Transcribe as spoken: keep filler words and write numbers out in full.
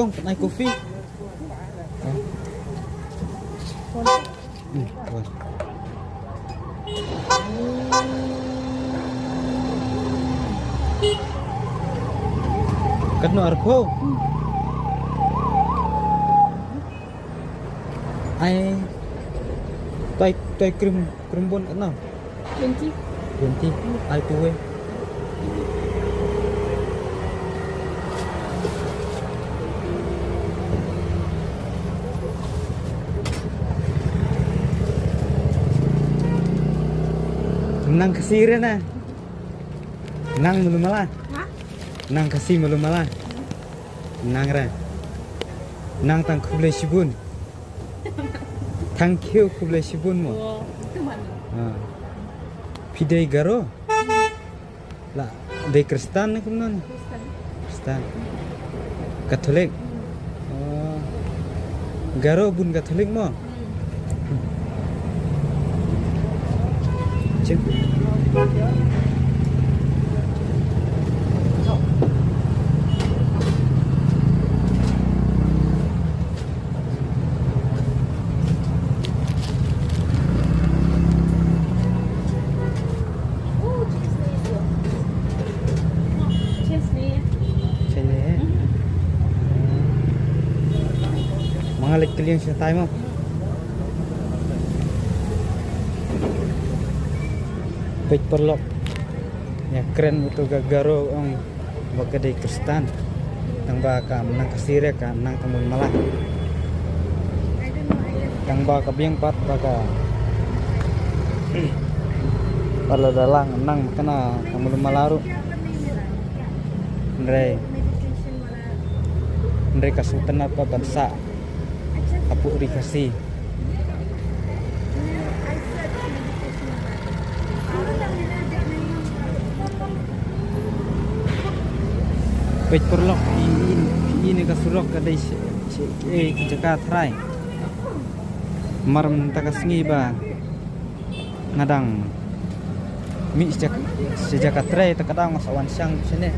Kong, can I coffee? Hmm, wan. Katno, arphew? Ai, tai, tai krim, krim bun katno? Twenty. Twenty. Ai, tu wei. Nang Khasi re na. Nang malu mala. Ha? Nang Khasi malu mala. Nang re. Nang tang khublei shibun. Thank you, khublei shibun mo. Wow, itu mana? Ah. Phi dei Garo? La dei Khristan ne kumno ne? Khristan. Khristan. Katholik. Hmm. Oh. Garo bun Katholik mo? Hmm. Chin. Chin ne? Ma nga leit kylliang shatai mo. Peit paralok. Ïa kren uto ka Garo ong ba ka dei Khristan. Tang ba ka nang Khasi re ka nang tang bun mala. Tang ba ka biang pat ba ka, ba la da lang nang kane tang bun mala ruh. Hynrei, hynrei ka sngewtynnat pat ban sah hapoh ri Khasi. Peit paralok, i, i, i ne ka surok ka dei shi, shi, eh, jaka tharai. Mar mynta ka sngi ba nga dang mih shi jaka, shi jaka tharai, ta ka daw nga sa wan shang shane.